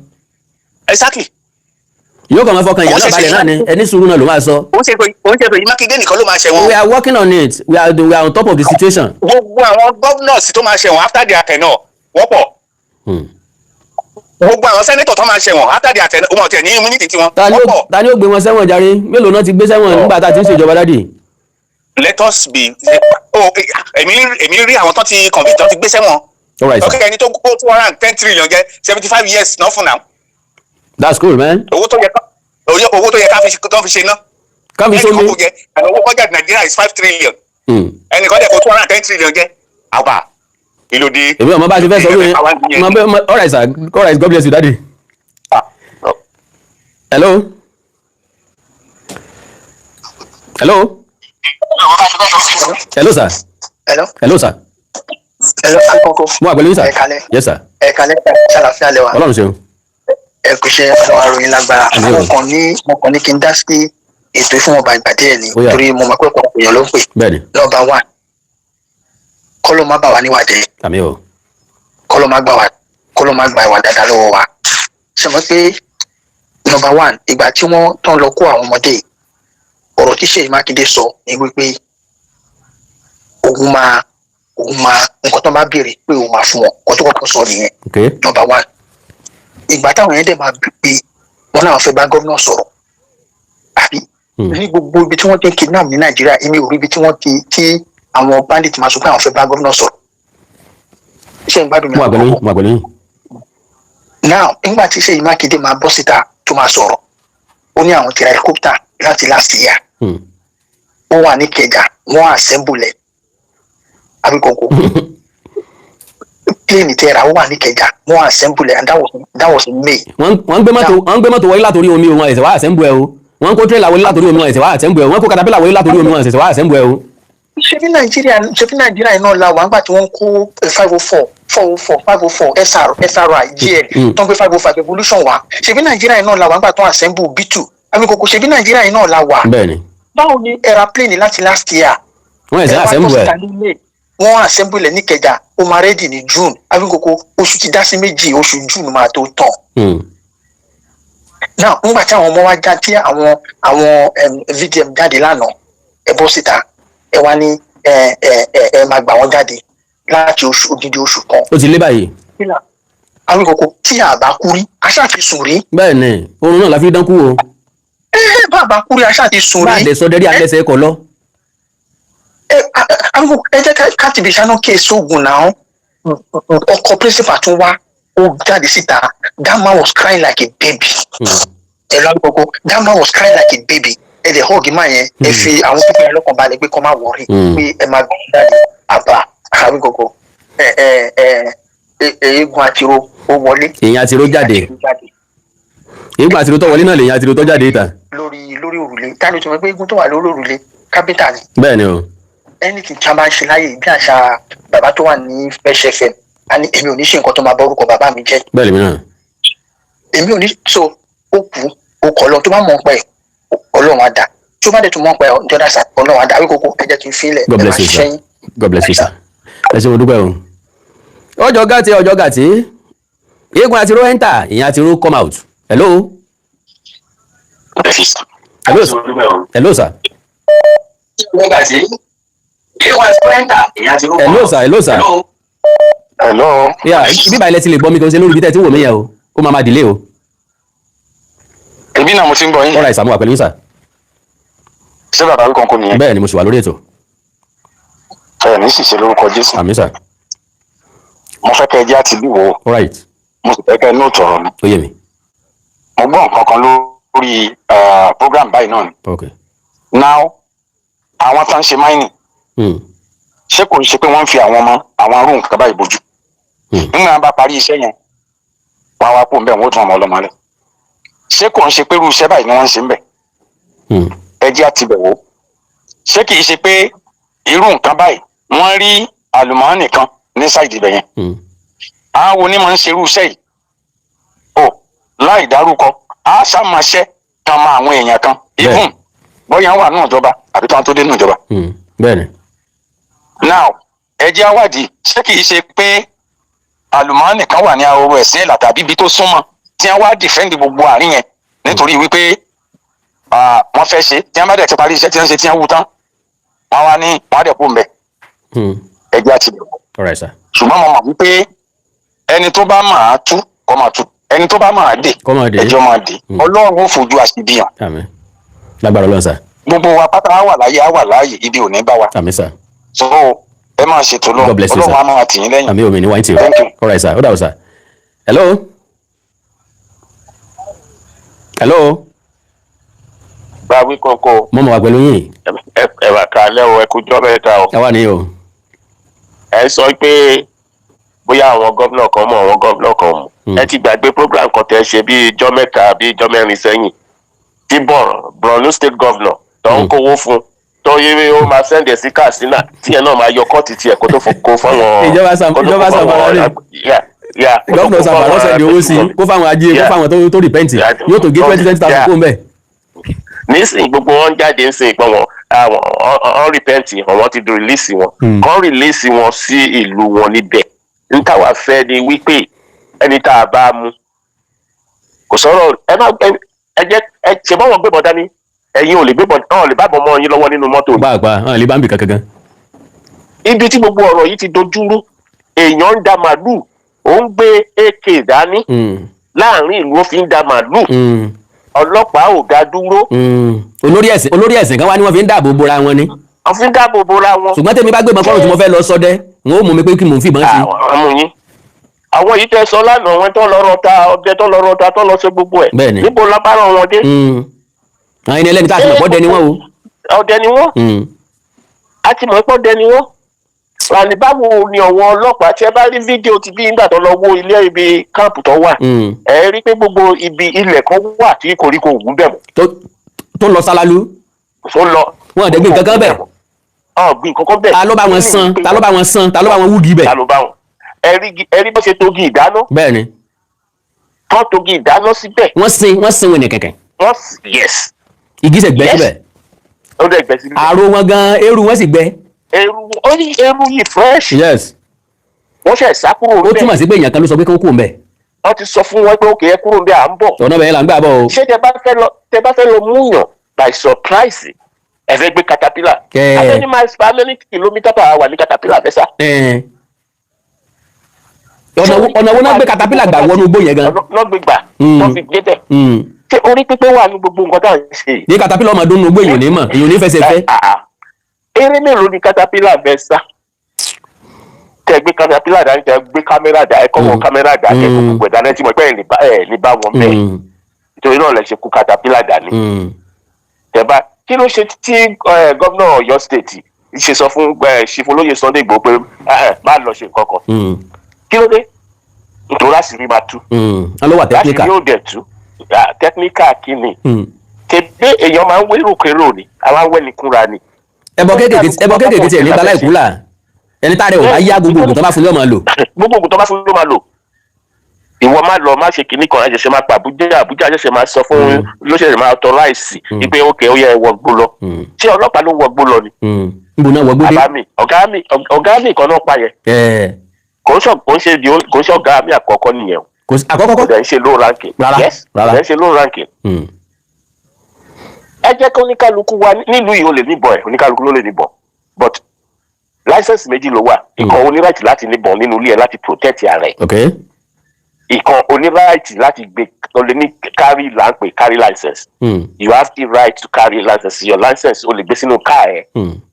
Exactly. Yóò kàn máa fọkàn ìyá Ó náà ṣe balẹ̀ ṣe náà ni, ẹni sùúrù náà ló máa sọ. Ó ń ṣe pé Mákindé nìkan ló máa ṣẹ̀wọ̀n. We are working on it. We are on top of the situation. Gbogbo àwọn governors tó máa ṣẹ̀wọ̀n after their tenure wọ́pọ̀. Gbogbo àwọn senator tó máa ṣẹ̀wọ̀n after their tenure, wọn tiẹ̀ ní immunity tiwọn, Ta ni ó wọ́pọ̀. Ta ni ó gbé wọn sẹ́wọ̀n jàre? Mélòó náà ti gbé sẹ́wọ̀n nígbà tá a ti ń ṣèjọba, daddy? Let us be, oh, èmi rí àwọn tó ti convict, tó ti gbé sẹ́wọ̀n. All right, sir. Ok, ẹni tó kó 210 trillion jẹ, 75 years náà fún náà. That's cool, man. Owó tó yẹ ká fi tó fi ṣe ná. Ká fi ẹnìkan sómi. kó jẹ, and owó budget Nàìjíríà is 5 trillion. Ẹnìkan dẹ̀ kó 210 trillion jẹ, àbá ìlòdì. Èmi ọmọ bá a ti fẹ́ sọ lóye. All right, sir. All right, God bless you, daddy. Hello, hello, hello, sir. Hello. Hello, sir. Hello, Akoko. Mo wà pẹ̀lú yín, sir. Ẹ kálẹ́. Yes, sir. Ẹ kálẹ́, ṣàlàfíà lẹ́wà. Ọlọ́run ṣeun. Ẹ kò ṣe àwọn àròyìn lágbára. Àmín o. Mo kàn ní kí n dá sí ètò ìfúnwọ̀nba ìgbà díẹ̀ ni, Ó yá. torí mo mọ̀ pé ọ̀pọ̀ èèyàn ló ń pè. Bẹ́ẹ̀ni. Number one, kọ́lọ́ má bà wá níwà jẹ́. Àmín o. Kọ́lọ́ má gbà wá, kọ́lọ́ má gbà ìwà dáadáa lọ́wọ́ wa. Ṣe mọ̀ pé number one, ìgbà tí wọ́n tán lọ kó àwọn ọmọdé yìí, ọ̀rọ̀ tí Ṣèyí Mákindé sọ ni wípé òun máa nǹkan tó bá béèrè pé òun máa fún wọn. Nǹkan tó kọ́kọ́ sọ nìyẹn. Number one, ìgbà táwọn yẹn dẹ̀ máa pé wọn náà fẹ́ bá gómìnà sọ̀rọ̀ àbí ní gbogbo ibi tí wọ́n ti ń kidnap ní Nàìjíríà, èmi ò rí ibi tí wọ́n ti tí àwọn bandit máa sọ pé àwọn fẹ́ bá gómìnà sọ̀rọ̀. Ṣé ń gbádùn mi? Mo wà pẹ̀lú yín, mo wà pẹ̀lú yín. Now, nígbà tí Ṣèyí Mákindé máa bọ́ síta tó máa sọ̀rọ̀, ó ní àwọn ti ra helicopter láti last year. Ó wà ní Ìkẹjà, wọ́n assemble ẹ̀. Àbíkòkò plane tẹ́ra, ó wà ní Ìkẹjà, wọ́n assemble ẹ̀, and that was in May. Wọ́n ń gbé mọ́tò wọlé látòrí omi o, wọn ẹ̀sẹ̀ wá assemble ẹ̀ o. Wọ́n ń kó tírélà wọlé látòrí omi, wọn ẹ̀sẹ̀ wá assemble ẹ̀ o. Wọ́n kó katapila wọlé látòrí omi, wọn ẹ̀sẹ̀ wá assemble ẹ̀ o. Ṣebí Nàìjíríà iná la wà nígbà tí wọ́n kó 504, 404, 504 SR, SRI GL tó ń gbé 505 Evolution wá. Ṣebí Nàìjíríà iná la wà nígbà tó ń assemble B2. Àbíkòkò, ṣebí Nàìjíríà iná la wà. Bẹ́ẹ̀ni. Báwo ni ẹ ra plane láti last year? Wọ́n ẹ̀sẹ̀ Ẹ wá assemble bọ́ ẹ̀. síta ní May, wọ́n assemble ẹ̀ níkẹjà, ó máa ready ní June. Àbíkòkò, oṣù ti dá sí méjì, oṣù June máa tó tán. Now, nígbà tí àwọn ọmọ wa já, tí àwọn VDM jáde lánàá, ẹ bọ́ síta, ẹ wá ní ẹ ẹ ẹ ẹ máa gbà wọ́n jáde láti oṣù, odidi oṣù kan. Ó ti lé báyìí. Àwọn ìkòkò tí a bá kú rí, aṣáà ti sùn rí. Bẹ́ẹ̀ni, oorun náà la fi dán kú o. Ẹ bá a bá kú rí, aṣáà ti sùn Bá a rí. dẹ̀ sọ dẹ́rí alẹ́sẹ̀ kọ lọ. Ẹ àwọn ìkòkò, ẹ jẹ́ ká tìbí sáná kí èso oògùn náà. Ọkọ principal tún wá, ó jáde síta. That man was crying like a baby. Ẹ lọ gbogbo, that man was crying like a baby. Ẹ dẹ̀ hug man yẹn, ẹ fi àwọn pípẹ́ yẹn lọ́kàn balẹ̀ pé kọ́ máa worry, pé ẹ máa gbọ́n jáde. Àbá àbí gbogbo ẹ ẹ ẹ ẹ eégún àtiró ó wọlé. Èèyàn àtiró jáde. Eégún àtiró tó wọlé náà lèèyàn àtiró tó jáde ìta. Lórí òrùlé, táni tó mọ̀ pé eégún tó wà lórí òrùlé, kápẹ́ntà ni. Bẹ́ẹ̀ni o. Anything tí a máa ń ṣe láyè, bí àṣà bàbá tó wà ní Fresh FM, a ní èmi ò ní ṣe nǹkan tó máa bá orúkọ bàbá mi jẹ́. Bẹ́ẹ̀ lèmi náà. Èmi ò ní so ó kú ó kọ̀ lọ. Tó bá mọ̀ pẹ́, Ọlọ́run á dà. Tó bá dẹ̀ tún mọ̀ pẹ́ jọ́dá sà, Ọlọ́run á dà. Wíkókó, ẹ jẹ́ kí n fílẹ̀. God Ẹ máa bless you, sir. ṣẹ́yìn. God bless you, sir. Ẹ ṣé, mo dúpẹ́ o. Ọjọ́ gàtí, ọjọ́ gàtí, eégún àtiró enter, èèyàn àtiró come out. Hello, hello sir, hello sir, hello sir, hello sir. Hello. Yeah, bíbá ilẹ̀ ti lè gbọ́ mi, kò ń ṣe lórí ibi tẹ́ ti wò mí yẹn o, ó máa ma delay o. Èmi náà mo ti ń gbọ́ yín. Ọ̀rọ̀ ìsàmúwà pẹ̀lú yín, sir. Ṣé bàbá wí kankan nìyẹn? Bẹ́ẹ̀ ni, mo sì wà lórí ètò. Ẹ ní sì ṣe lórúkọ Jésù. Àmín, sir. Mo fẹ́ kẹ́ ẹ jẹ́ àti bí wò ó. All right. Mo sì fẹ́ kẹ́ ẹ note ọ̀rọ̀ mi. Ó yé mi. Mo gbọ́ nǹkan kan lórí program báyìí náà ni. Now, àwọn tá ń ṣe mining, ṣé kò ń ṣe pé wọ́n ń fi àwọn ọmọ àwọn arú nǹkan báyìí bójú? Nígbà wọn bá parí iṣẹ́ yẹn, wọ́n á wá kó ń bẹ̀, wọ́n ó tún ọmọ ọlọ́mọ rẹ̀. Ṣé kò ń ṣe pé irú iṣẹ́ báyìí ni wọ́n ń ṣe ń bẹ̀? Ẹ jẹ́ àti bẹ̀ wò. Ṣé kìí ṣe pé irú nǹkan báyìí, wọ́n rí àlùmọ́ọ́nì kan ní side ibẹ̀ yẹn? Àwọn wo ni máa ń ṣe irú iṣẹ́ yìí o? Láì dárúkọ, á ṣàmọṣẹ́ kan mọ àwọn èèyàn kan, even bóyá wà nù ìjọba àbí tí wọ́n tó dé nù ìjọba. Bẹ́ẹ̀ni. Now, ẹ jẹ́ àwádìí, ṣé kìí ṣe pé àlùmọ́ọ́nì kan wà ní ahoro ẹ̀sìn ẹ̀là tàbí ibi tó súnmọ́, tí wọ́n wá defend gbogbo àárín yẹn nítorí wípé wọ́n fẹ́ ṣe, tí wọ́n bá dẹ̀ ti parí iṣẹ́ tí wọ́n ṣe, tí wọ́n wú tán, wọ́n wá ní wọ́n á dẹ̀ kú mbẹ̀? Ẹ jẹ́ àti bẹ̀rẹ̀. All right, sir. Ṣùgbọ́n mo mọ̀ wípé ẹni tó bá máa tú kó máa tú, ẹni tó bá máa dè Kó máa dè. ẹjọ́ máa dè. Ọlọ́run ó fojú àṣìbí hàn. Àmín, lágbára Ọlọ́run, sir. Gbogbo wa pátá á wà láyé, á wà láàyè, ibi ò ní bá wa. Àmín, sir. So ẹ máa ṣètò lọ. God bless you, sir. Ọlọ́run á máa tì yín lẹ́yìn. Àmín, omi ní wáyé tí o. Thank you. All right, sir. Ó dàbọ̀, sir. Hello, hello. Bá wí kókó. Mo mọ̀ wá pẹ̀lú yín. Ẹ bà ká lẹ́ o, ẹ kú jọ́ mẹ́ta o. Ẹ wà ní o. Ẹ sọ pé bóyá àwọn gómìnà kan mọ̀, àwọn gómìnà kan mọ̀. Ẹ ti gbàgbé program kan tẹ́ ṣe bí ijọ́ 3 bí ijọ́ 4 sẹ́yìn, tí Borno state governor tó ń kówó fún, tó yẹ ó máa send ẹ̀ sí Katsina, tí ẹ náà máa yọ kọ́ọ̀tì tiẹ̀ kó tó kó fáwọn Ìjọba kó tó ìjọba kó fáwọn Zamfara ni. Yeah. Gómìnà Zamfara send owó sí, kó fáwọn ajé, kó fáwọn tó repent, yóò tó gé 20,000 kó ń bẹ̀. Nísìnyí, gbogbo wọn jáde ń sìn pé wọn àwọn ọ̀n repent, àwọn ti release wọn. Kàn release wọn sí ìlú wọn níbẹ̀. N táwa fẹ́ ni wípé ẹni tá a bá mú, kò sọ̀rọ̀. Ẹ má ẹ jẹ́ ẹ ṣe báwọn gbébọn dání. Ẹ̀yin ò lè gbébọn, ọ̀ lè bá bọ̀ mọ́ yín lọ́wọ́ nínú mọ́tò. Pàápàá hàn lè bá ń bì kankan gan. Ibi tí gbogbo ọ̀rọ̀ yìí ti dojúrú, èèyàn ń da màlúù, ó ń gbé AK dání láàrin ìlú, ó fi ń da màlúù. Ọlọ́pàá ò dá dúró. Olórí ẹ̀sìn kan wá ní wọ́n fi ń dáàbò bora wọn ni. Wọ́n fi ń dáàbò bora wọn. Ṣùgbọ́n tèmi bá gbébọn kọ́rùn tí mo fẹ́ lọ sọdẹ, wọn ó mú mi pé kí mò ń fìbọn sí. Àwọn amú yín, àwọn yìí tẹ sọ lánàá, wọn tó lọ rọta ọdẹ, tó lọ rọta, tó lọ ṣe gbogbo ẹ. Bẹ́ẹ̀ni. Níbo la bá ràn wọn dé? Àwọn ẹni ẹlẹ́ni tá a ti mọ̀ pọ́ dẹni wọ́n o. Ọdẹ ni wọn. A ti mọ̀ pé ọdẹ ni wọ́n. Àní báwo ni àwọn ọlọ́pàá, tí ẹ bá rí fídíò ti bí nígbà tó lọ wó ilé ibi camp tó wà, ẹ rí pé gbogbo ibi ilẹ̀ kan wà tí koríko wù bẹ̀ mọ́. Tó lọ sálálú. Tó lọ. Wọn ò dẹ̀ gbé nǹkan kan bẹ̀. Ọ̀ gbìn kankan bẹ̀. Ta ló bá wọn san? Ta ló bá wọn san? Ta ló bá wọn wúgi bẹ̀? Ta ló bá wọn? Ẹ rí bó ṣe togi ìdáná. Bẹ́ẹ̀ni. Tán togi ìdáná síbẹ̀. Wọ́n sin wọn ní kẹ̀kẹ́. Wọ́n, yes. Igi sì gbẹ Yes. síbẹ̀. Ó dẹ̀ gbẹ síbẹ̀. Àrò wọn gan, eru wọn sì gbẹ. Eru, ó ní eru yìí fresh. Wọ́n ṣẹ̀ sá kúrò Ó ńbẹ̀. túmọ̀ sí pé èèyàn kan ló sọ pé kí wọ́n kúrò ńbẹ̀. Wọ́n ti sọ fún wọn pé òkè, ẹ kúrò ńbẹ̀, à ń bọ̀. Ọ̀nà bẹ̀rẹ̀ là ń gbà bọ̀ o. Ṣé tẹ bá fẹ́ lọ múyàn by surprise, ẹ fẹ́ gbé caterpillar? How many miles, how many kilometre per hour ní caterpillar fẹ́ sá? Ẹ̀. Ọ̀nà wo náà gbé caterpillar gbà wọnú igbó yẹn gan? Ọ̀nà náà gbé gbà tó fi gbé bẹ̀. Ṣé orí pípé wà ní gbogbo nǹkan tá à ń ṣe yìí? Ní caterpillar ọmọ dún nínú igbó, èèyàn ò ní mọ̀, èèyàn ò ní fẹsẹ̀ fẹ́. Ah, ah. Eré mélòó ni caterpillar fẹ́ sá? Tẹ gbé caterpillar dání, tẹ gbé kámẹ́rà dá, ẹ kọ́ wọn kámẹ́rà dá, tẹ kó gbogbo ẹ̀ dání, tí mo pẹ́ ẹ̀ lè bá wọn bẹ́ẹ̀. Nítorí náà lẹ ṣe kó caterpillar dání. Tẹ bá kí ló ṣe tí gómìnà Ọ̀yọ́ State ṣe sọ fún Chief Olóyè Sunday Igboho pé má lọ ṣe nǹkan kan? Kí ló dé? Nítorí àṣírí máa tú. Wọ́n ló wà Láṣìírí technical. yóò dẹ̀ tú. Ah, technical kí ni? Tẹ̀gbé èèyàn máa ń wérò kérò ni, àwọn awẹ́ni kúnra ni. Ẹbọ kéékèèké tiẹ̀ ní balá ìkúlà, ẹni tá rẹ̀ ò bá yá, gbogbo ògùn tó bá fún ní ọmọ lò. Gbogbo ògùn tó bá fún ló máa lò. Ìwọ má lọ, má ṣe kinní kan, ẹ̀ṣẹ̀ṣẹ̀ máa pa Àbújá. Àbújá ṣẹ̀ṣẹ̀ máa sọ fún, ló ṣẹ̀ṣẹ̀ máa authorize wípé ókè, ó yẹ ẹ wọgbó lọ. Ṣé ọlọ́pàá ló wọgbó lọ ni? Níbo náà wọgbó dé? Bàbá mi, ọ̀gá mi kan náà pa yẹn. Kò ń ṣe kò ń ṣe ọ̀gá mi àkọ́kọ́ nìyẹn o. Kò sí àkọ́kọ́ Kò kọ́. dẹ̀ ń ṣe low ranking. Rárá, Yes, rárá. kò dẹ̀ ń ṣe low ranking. Ẹ jẹ́ kí oníkálukú wa nílùú yìí, ó lè níbọn ẹ̀, oníkálukú ló lè níbọn, but license méjì ló wà. Ìkan, o ní right láti níbọn nínú ilé ẹ láti protect ara ẹ. Ìkan, o ní right láti gbé, o lè ní carry, là ń pè carry license. You have the right to carry license, your license, o lè gbé sínú car ẹ.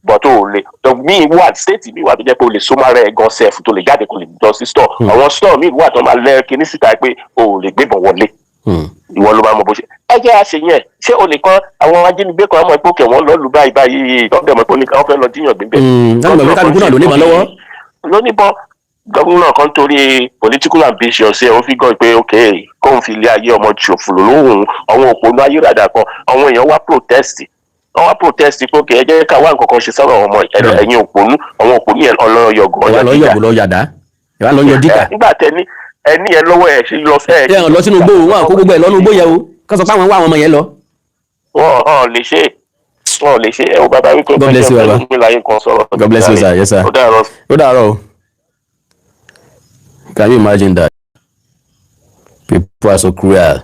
But o lè míì wà, state míì wà tó jẹ́ pé o lè so mara ẹ gan sef, tó lè jáde, kó lè lọ sí store. Àwọn store míì wà tó máa lẹ́ kíní síta pé o ò lè gbébọn wọlé. Ìwọ ló máa mọ bó ṣe ẹ jẹ́ àṣẹ yẹn. Ṣé o lè kan àwọn ajínigbé kan mọ̀ pé òkè wọ́n lọ lù báyìí báyìí, tọ́jú ẹ̀ mọ̀ pé wọ́n fẹ́ lọ jíyàn gbé bẹ́ẹ̀? Láti mọ̀ pé kálukú náà ló níbọn lọ́wọ́. Ló níbọn. Gómìnà kan, torí political ambition ṣe, ó fi gan pé ok, kóun fi ilé ayé ọmọ ṣòfò lóhùn. Àwọn òpònú ayérádà kan, àwọn èèyàn wá protest, wọ́n wá protest pé ok, ẹ jẹ́ ká wá nǹkan kan ṣe sọ́rọ̀ ọmọ ẹ̀yin òpònú, àwọn òpònú yẹn ọlọ́yọ̀gọ̀. Ẹ wá lọ yọ̀gò, lọ yàdá, ẹ wá lọ yọ díkà. Nígbà tẹni ẹni yẹn lọ́wọ́ ẹ̀ ṣe lọ fẹ́. Ẹ hàn lọ sínú igbó, wọn kó gbogbo ẹ lọ́nu igbó yẹn o, kó sọ pé àwọn wá àwọn ọmọ yẹn lọ. Wọn ò lè ṣe, wọn ò lè ṣe. Ẹ wo bàbá wípé God bless you, baba. mi láyé kan sọ̀rọ̀. God bless you, sir. Yes, sir. Ó dàárọ̀. Ó dàárọ̀ o. Can you imagine that? People are so cruel.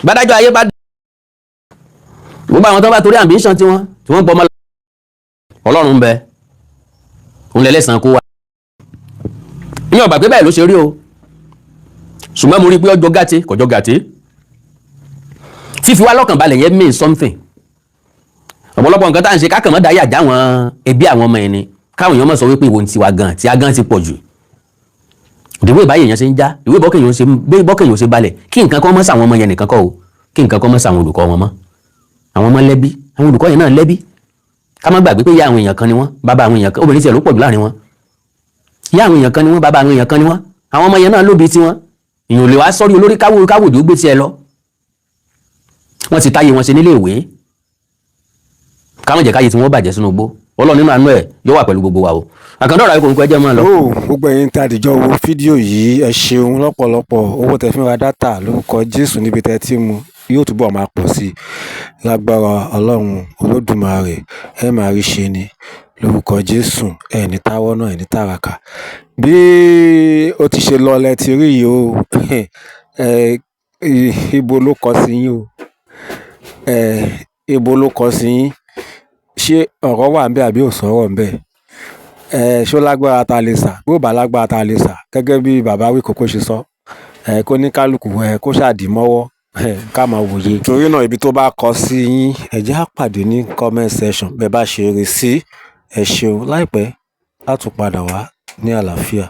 Gbàdájọ́ ayé bá gbogbo àwọn tó bá torí ambition tiwọn tí wọ́n ń pọ̀ mọ́ Ọlọ́run ń bẹ, òun lẹ́lẹ́sàn kó wá. Mi ò gbà pé bẹ́ẹ̀ ló ṣe rí o, ṣùgbọ́n mo rí i pé ọjọ́ gàtí kọjọ́ gàtí fífi wá lọ́kàn balẹ̀ yẹn mean something. Ọ̀pọ̀lọpọ̀ nǹkan tá à ń ṣe kákàn mọ́ dáyà já wọn ẹbí àwọn ọmọ yẹn ni, káwọn èèyàn mọ̀ sọ wípé ìwò ń tiwa gan tí a gan ti pọ̀ jù. Ìdìbò ìbáyé èèyàn ṣe ń já ìwé bọ́kẹ̀ èèyàn ṣe balẹ̀, kí nǹkan kan mọ́ sàwọn ọmọ yẹn nìkan kọ́ o, kí nǹkan kan mọ́ sàwọn olùkọ́ wọn mọ́. Àwọn ọmọ lẹ́bí, àwọn olùkọ́ yẹn náà lẹ́bí. Ká má gbàgbé pé ìyá àwọn èèyàn kan ni wọ́n, bàbá àwọn èèyàn kan, obìnrin tiẹ̀ ló pọ̀ jù láàrin wọn. Ìyá àwọn èèyàn kan ni wọ́n, bàbá àwọn èèyàn kan ni wọ́n. Àwọn ọmọ yẹn náà lóbi tiwọn. Èèyàn ò lè wá sọ́rí olórí káwò káwòdì ó gbé tiẹ̀ lọ. Wọ́n ti táyé wọn ṣe nílé ìwé, káwọn jẹ́ káyé tí wọ́n bàjẹ́ sínú igbó. Ọlọ́run nínú àánú ẹ̀ yóò wà pẹ̀lú gbogbo wa o. Àkàndá ọ̀rọ̀ ayélujára ẹjẹ́ máa lọ. Ó gbogbo ẹ̀yin tí a dìjọ wo fídíò yìí, ẹ ṣeun lọ́pọ̀lọpọ̀. Owó tẹ fi ń ra data, lórúkọ Jésù, níbi tẹ ti mú yóò túbọ̀ máa pọ̀ sí i lágbára Ọlọ́run Olódùmarè. Ẹ máa rí ṣe ni lórúkọ Jésù. Ẹ ní táwọ́ náà, ẹ ní tàràkà. Bí ó ti ṣe lọ lẹ ti rí yìí o. Ẹ ibo ló kọ sí yín o? Ẹ ibo ló kọ sí yín? Ṣé ọ̀rọ̀ wà ńbẹ̀ àbí ò sọ̀rọ̀ ńbẹ̀? Ẹ ṣó lágbára ta lè sà? Bí ó bá lágbára ta lè sà, gẹ́gẹ́ bí bàbá Wíkókó ṣe sọ, ẹ kó ní kálukú ẹ kó ṣàdí mọ́wọ́, ẹ ká máa wòye. Torí náà, ibi tó bá kọ sí yín, ẹ jẹ́ á pàdé ní comment section bẹ́ẹ̀ bá ṣe rí sí. Ẹ ṣeun. Láìpẹ́ á tún padà wá ní àlàáfíà.